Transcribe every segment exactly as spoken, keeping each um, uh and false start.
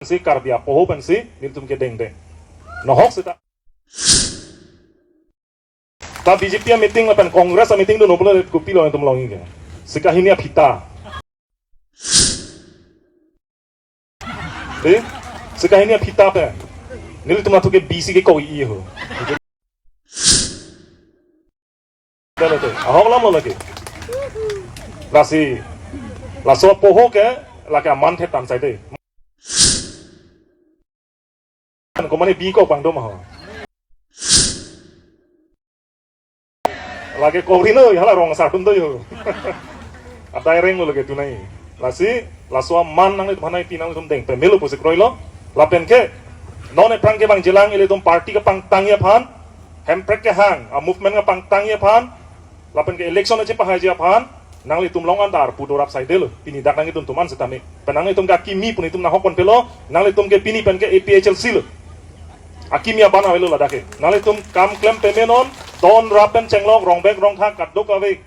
si Karbi apoho pensi nelitum kedengdeng. Nohok seta. Ta B J P a meeting lapen Congress a meeting do noblo kopilo nelitum longji ke. Sika hini aphita. Eh? Sika hini aphita pen. Nelitum nathu ke B C ke koi ho. Dalo te. Ahok lam lo lagi. Lasi. Laso apoho ke lake aman thetan sai de. Komane bi ko pangdom ho. Lake kori no, hala rong asar atum do ho. Adai reng lo lake tunai. Lasi, laso aman nanglitum aphan nangpi nanglitum deng pemelo pusi kroilo. Lapen ke, non ephrang ke bang jelang ilitum party kepangtangji aphan, Hemprek kehang, a movement kepangtangji aphan, lapen ke election ache pahaiji aphan, nanglitum along an ta arpu dorap sai delo, pini dak nanglitum tum an setame. Pen nanglitum ke akimi pu nelitum nahok ponpelo, nanglitum ke pini pen ke A P H L C lo. Akimi aban avelo ladak ke. Nanglitum kam klem pame non, don rap pen chenglok, rongbek rongthak, kadokave,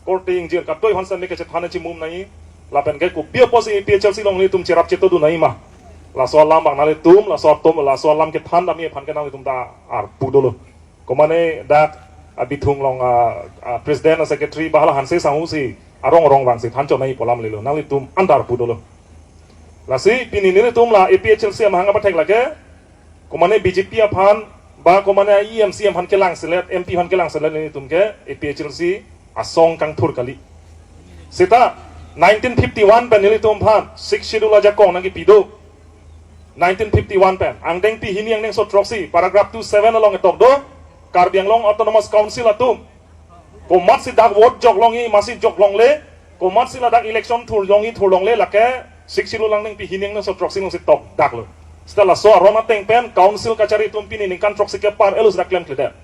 korte ingjir, kadoi hansa me kechethan chimum nai, lapen ke kopi apotsi A P H L C along nelitum cherap chetodun nai ma. Laso alam bang nanglitum, laso atum, laso alam kethan dami aphan ke nanglitum ta arpu dolo. Komane dak abithung along, ah, ah, president, secretary, ba hala hanse sanghu si arong rong vangsi thanchot nai pu alam lelo. Nanglitum an ta arpu dolo. Lasi pini nelitum la A P H L C amahang apathek lake. Komane B J P aphan, ba komane E M C aphan kelangselet, M P aphan kelangselet nelitum ke A P H L C asong kangthur kali. Seta nineteen fifty-one pen nelitum aphan Sixth Schedule ajakong nangkepi do. Nineteen fifty-one pen, angdengpi hini angdengso throksi, paragraph two seven along ketok do, Karbi Anglong Autonomous Council atum komatsi dak vote jok longji, masi jok longle, komatsi ladak election thur longji, thur longle, lake Sixth Schedule angdengpi hini angdengso throksi alongsi tokdak lo. Seta laso aron ateng pen, council kachari atum pini ningkan throksi kepar elo seta klemkledet.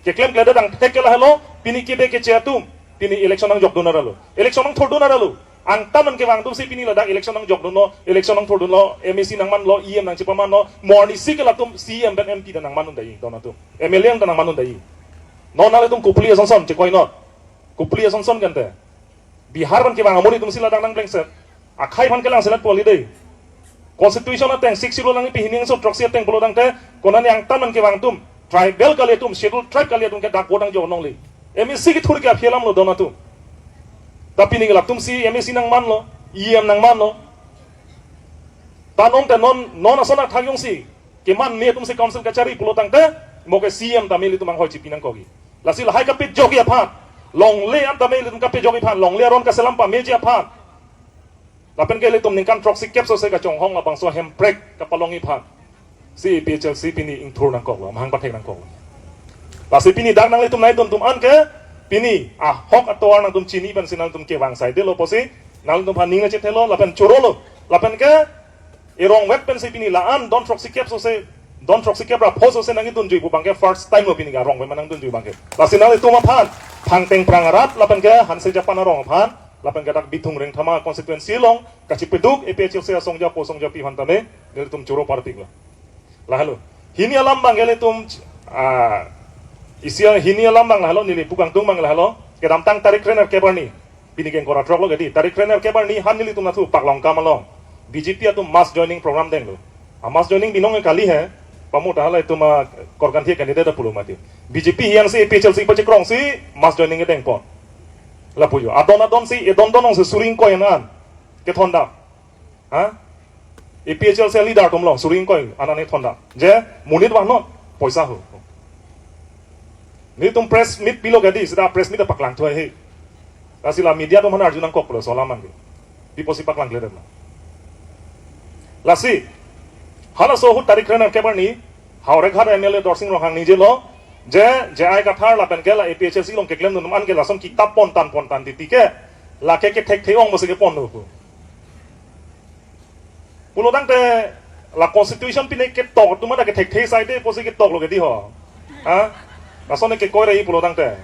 Keklemkledet angthek ke lahelo, pini kebe keche atum, pini election nangjokdun ra lo. Election nangthurdun ra lo. Angtan an kevang atum si pini ladak election nangjokdunlo, election nangthurdunlo, M A C nangmanlo, E M nangchepamanlo, mo arnisi ke latum C E M pen M P ta nangmandun dai, don atum. M L A ta nangmandun dai. Non nanglitum kopuli asonson, chekoi non. Kopuli asonson kante. Bihar pen kevang amuri atum si ladak nangplengset. Akhei aphan kelangselet pu kali dei. Constitution ateng, Sixth Schedule nangpi hini angso throksi ateng pulo tangte, konane angtan an kevang atum, tribal kali atum, Schedule Tribe kali atum ke dak vote nangjok longle. M A C kethur ke aphi alam lo don atum. Ta pini ke latum si M A C nangmanlo, E M nangmanlo. Ta non te non, non ason athak jongsi keman me atum si council kachari pulo tangte, mo ke C E M ta me ilitum anghoi chipi nangkokji. Lasi lahai kapejokji aphan, longle an ta me ilitum kapejokji aphan, longle aron kaselam pameji aphan, lapen ke ilitum ningkan throksi kep sose kachonghong labangso Hemprek kapalongji aphan si A P H L C pini ingthur nangkoklo, amahang pathek nangkoklo. Lasi pini dak nanglitum nai atum tum an ke, pini ahok atovar nangtum chini pensi nangtum kevang sai delo pusi, nanglitum aphan ning nangchethelo, lapen chorolo, lapen ke, erong wet pensi pini la-an don throksi kep sose, don throksi kep ra pho sose nangkedunjui pu abang ke first time lo pini ke arong wet ma nangdunjui abang ke. Lasi nanglitum aphan, Thangteng Prang arat, lapen ke Hanse Japan arong aphan, lapen ke dak Bithung Rengthama constituency along, kachipeduk A P H L C asongja po songjapi aphan tame, nelitum choro parpiklo. Lahelo. Hini alam abang ke ilitum, ah, isi hini alam abang lahelo, neli pu kangtung abang lahelo, kedamtang tarik krenerkep arni. Pini ke ingkoi ra throk lo ke dei, tarik krenerkep arni han nelitum nathu Paklongkam along B J P atum mass joining program denglo. A mass joining binong kali he, pamu ta hala itum a korkan thia candidate pulo mati. B J P hian si A P H L C pachekrong si mass joining kedengpon. Lapu jo. Adon adon si, edon don ong si suri ingkoi an kethondam. Ha? A P H L C leader atum along, suri ingkoi an an kethondam. Je, monit vangnon, poisa ho. Nelitum press meet pilo ke dei, seta press meet paklang thu he. Lasi la media atum aphan arju nangkoklo laso alam abang ke. Pi pusi paklangkledetlo. Lasi, halaso ahut tarik krenerkep arni, Howraghat M L A Dorsing Ronghang ningjelo, je, J I Kathar lapen ke la A P H L C along keklemdun atum an ke lason kitap pontan pontan titi ke, lake kethekthe ong pusi keponlo pu. Pulo tangte la constitution pine ketok atum ta kethekthe sai dei pusi ketoklo ke dei ho. Ha? Lason ne kekoi rai pulo tangte.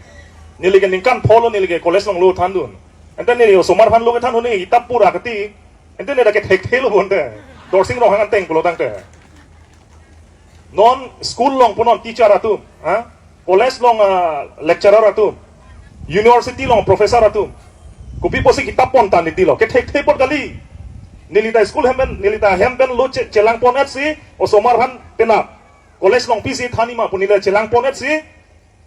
Neli ke ningkan pho lo neli ke college along lo thandun. Ante neli osomar aphan lo kethandun ne kitap pura keti. Ante ne ta kethekthelo bonte. Dorsing Ronghang angteng pulo tangte. Non school along punon teacher atum, ha? College along, ah, lecturer atum, university along professor atum, kopi pusi kitap pontan titilo, kethekthe apot kali. Neli ta school hem pen, neli ta hem pen lo che-, chelang pon-et si, osomar aphan penap. College along pisi thanji ma pu neli chelang pon-et si,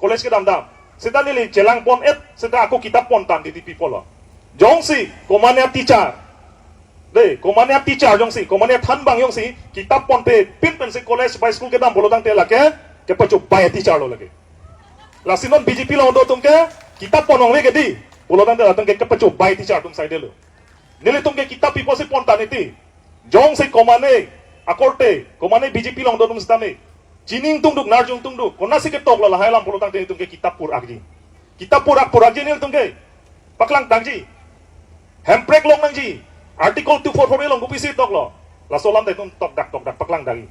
college kedam dam. Seta neli chelang pon-et, seta ako kitap pon tang titi pi pulo. Jongsi, komatne teacher. Dei, komatne teacher jongsi, komatne than abang jongsi, kitap ponpe pin pensi college ba school kedam pulo tangte lake, kepachobei teacher lo lake. Lasi non B J P along do atum ke, kitap pon ong ve ke dei, pulo tangte latum ke kepachobei teacher atum saidelo. Nelitum ke kitap pi pusi pon tang titi. Jongsi komatne, akorte, komatne B J P along do atum sitame. Chini ingtungduk, nerjung ingtungduk, konatsi ketok lo lahai alam pulo tangte nelitum ke kitap pur-akji. Kitap pur-ak pur-akji nelitum ke. Paklang tangji. Hemprek long nangji. Article two four four A along kopisi toklo. Laso alam ta itum tokdak tokdak paklang tangji.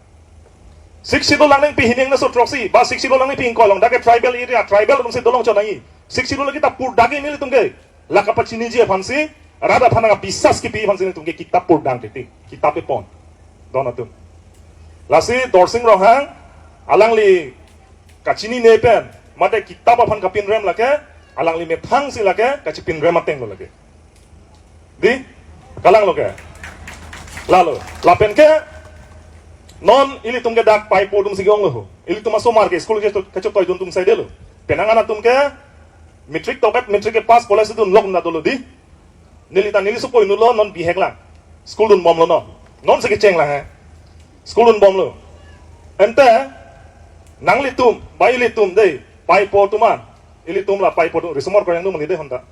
Sixth Schedule langdeng pi hini ingnaso throksi, ba Sixth Schedule langdeng pi ingkoi along, dak ke tribal area, tribal atum si dolong chot nangji. Sixth Schedule kita pur-akji nelitum ke. La kapachiniji aphansi, rat aphan nang biswas kipi aphansi nelitum ke kitap pur tang titi, kitap pon. Don atum. Lasi Dorsing Ronghang, alangli kachinine pen, mate kitap aphan kapinrem lake, alangli methang si lake, kachipinrem ateng lo lake. Dei, kalang lo ke. Lalo, lapen ke, non ilitum ke dak paipo atum si ke-ong lo ho. Ilitum asomar ke school ke kacho-, kachotoi dun atum saidelo. Penang an atum ke, matric tokdet, matric ke pass college dun lok na dolo dei. Neli ta neli school dun lo non bihek lang. School dunbom lo non. Non si kecheng lang he. School dunbom lo. Ante nanglitum, ba ilitum dei, paipo atum an. Ilitum la paipo atum, risomar korang dum ni dei honda.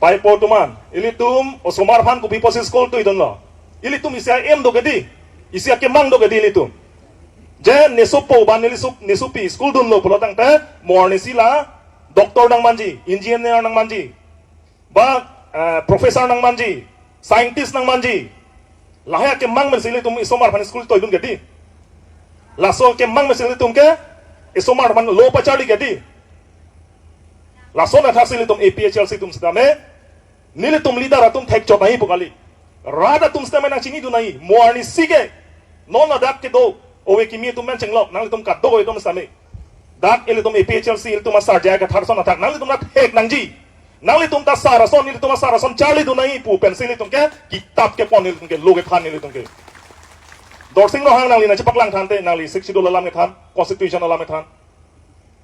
Paipo atum an. Ilitum osomar aphan kopi pusi school toi dun lo. Ilitum isi a-aim do ke dei. Isi akemang do ke dei ilitum. Je nesopo ba neli sup-, nesopi school dun lo pulo tangte, mo arnisi la doctor nangmanji, engineer nangmanji. Ba, eh, professor nangmanji, scientist nangmanji. Lahai akemang pensi ilitum isomar aphan school toi dun ke dei. Laso akemang pensi ilitum ke isomar aphan lo pacharli ke dei. Lason athak si ilitum A P H L C atum sitame, nelitum leader atum thek chot nangji pu kali. Rat atum sitame nangchini dun nangji, mo arnisi ke. Non ladak kedo, ove kimi atum pen chenglok, nanglitum kadokave atum sitame. Dak ilitum A P H L C, ilitum asar J I Kathar ason athak, nanglitum ta thek nangji. Nanglitum ta sar ason, ilitum asar ason charli dun nangji pu pensi ilitum ke kitap kepon ilitum ke, lo kethan ilitum ke. Dorsing Ronghang nangli nangchepaklang tangte, nangli Sixth Schedule alam kethan, constitution alam kethan.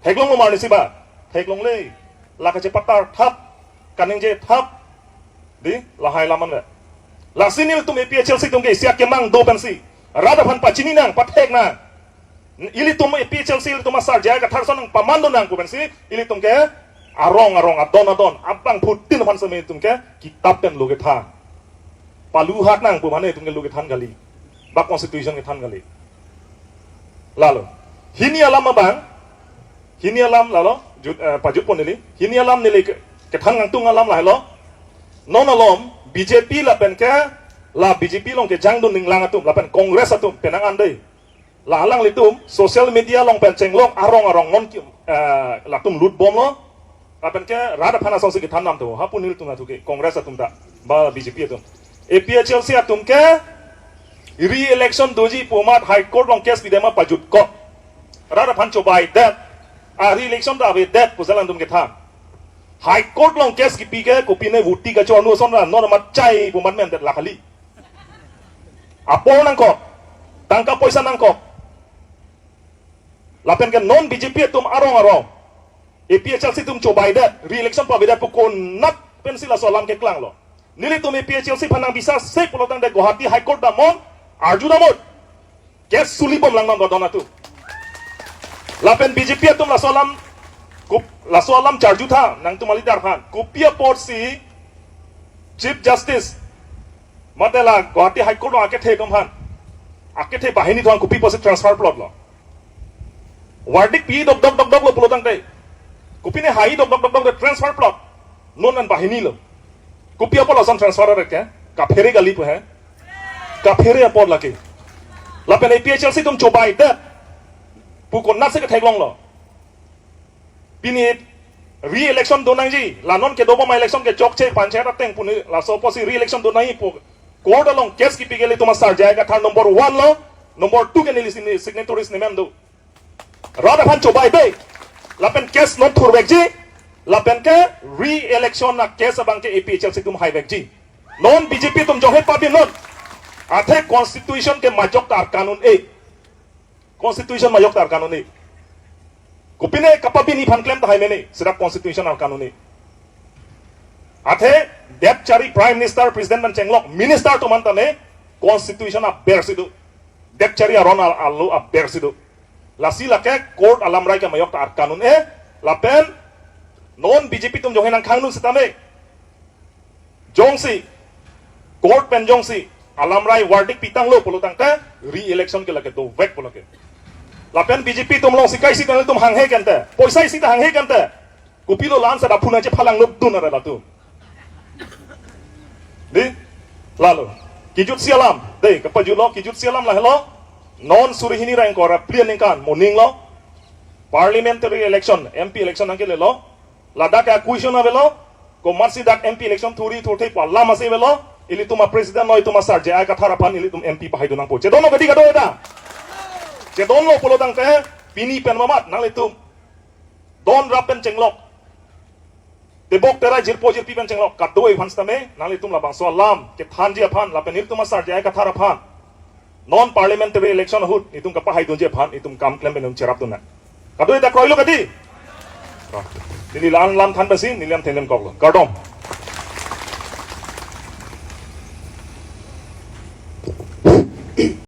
Theklong lo mo arnisi ba? Theklongle. La kachepatar thap, kaningje thap. Dei, lahai alam an le. Lasi nelitum A P H L C atum ke isi akemang do pensi, rat aphan pachini nang, pathek nang. Ilitum A P H L C, ilitum asar J I Kathar ason nangpaman dun nang pu pensi, ilitum ke arong arong, adon adon, abangphutin aphan sitame ilitum ke kitap pen lo kethan. Palu hak nang pu mane ilitum ke lo kethan kali. Ba constitution kethan kali. Lalo. Hini alam abang, hini alam lalo, jut, eh, pajut pon neli. Hini alam neli ke, kethan nangtung alam lahelo. Non alom B J P lapen ke, la B J P along kejang dun ninglang atum, lapen Congress atum, penang an dei. La alanglitum, social media along pen chenglok arong arong non ki, eh, latum lut bom lo. Lapen ke rat aphan asong si kethan nam tu, ha pu nelitum atu ke, Congress atum ta, ba B J P atum. A P H L C atum ke, re-election doji pu amat High Court along case pidema pajutkok. Rat aphan chobaidet, a re-election ta avedet pu si alangtum kethan. High Court along case kipi ke, kopine vuti kachornu ason ra, non amat chai pu amat mendet la kali. Apor nangkok, tangka poisa nangkok. Lapen ke non B J P atum arong arong, A P H L C atum chobaidet, re-election pavedet pu konat pensi laso alam keklang lo. Nelitum A P H L C aphan nang biswas se pulo tangte Guwahati High Court damnon, arju damnon. Case suli bom lang non godon atum. Lapen B J P atum laso alam, kup-, laso alam charju tha, nangtum a leader aphan. Kopi apotsi Chief Justice, mate la Guwahati High Court along akethe atum aphan, akethe banghini atum aphan kopi pusi transfer plot lo. Verdict pi dokdok dokdok lo pulo tangte, kopine hai dokdok dokdok de transfer plot. Non an banghini lo. Kopi apot lason transfer ke? Kaphere kali pu he. Kaphere apot lake. Lapen A P H L C atum chobaidet pu konatsi ketheklong lo. Pini re-election do nangji, la non kedobom a-election ke chokche panchayat ateng pu ne, laso apotsi re-election do nangji pu court along case kipi ke ilitum asar J I Kathar number one lo, number two ke neli sign-, signatories nemen do. Rat aphan chobaibe, lapen case non thurvekji, lapen ke re-election a-case abang ke A P H L C atum haivekji. Non B J P atum jonghe pabin non. Athe constitution ke majok ta arkanun-e. Constitution majok ta arkanun-e. Kopine kapabini aphan klem tahai mene, seta constitution arkanun-e. Athe depchari Prime Minister, President pen chenglok minister atum an tame constitution aber si do. Depchari aron al-, alo aber si do. Lasi lake court alamrai ke majok ta arkanun-e. Lapen non B J P atum jonghe nangkhangnun setame, jongsi court pen jongsi alamrai verdict pitanglo pulo tangte re-election ke lake dovek pulo ke. Lapen B J P atum alongsi kaisi ta nanglitum hanghe kente, poisa isi ta hanghe kente, kopilo la-an seta phuna chephalang nukdun are latum. Di, lalo. Kejutsi alam. Dei, kapajutlo, kejutsi alam lahelo. Non suri hini ra ingkoi ra phli aningkan, moninglo. Parliamentary election, M P election nangkelelo. Ladak ke question avelo. Komatsi dak M P election thuri thurthe pu alam asi avelo. Ilitum a-president lo, itum asar J I Kathar aphan ilitum M P pahaidun nangpo. Chedonlo kadi kadokave ta? Chedonlo pulo tangte, pini pen mamat, nanglitum don rap pen chenglok, tebok terai jirpo jirpi pen chenglok kadokave aphan setame, nanglitum labangso alam kethanji aphan lapen ilitum asar J I Kathar aphan non parliamentary election ahut itum kapahaidunji aphan itum kam klem pen itum cherapdun nang. Kadokave ta kroilo kadi? Neli la-an lam than pensi neli lam thenlem koklo. Kardom.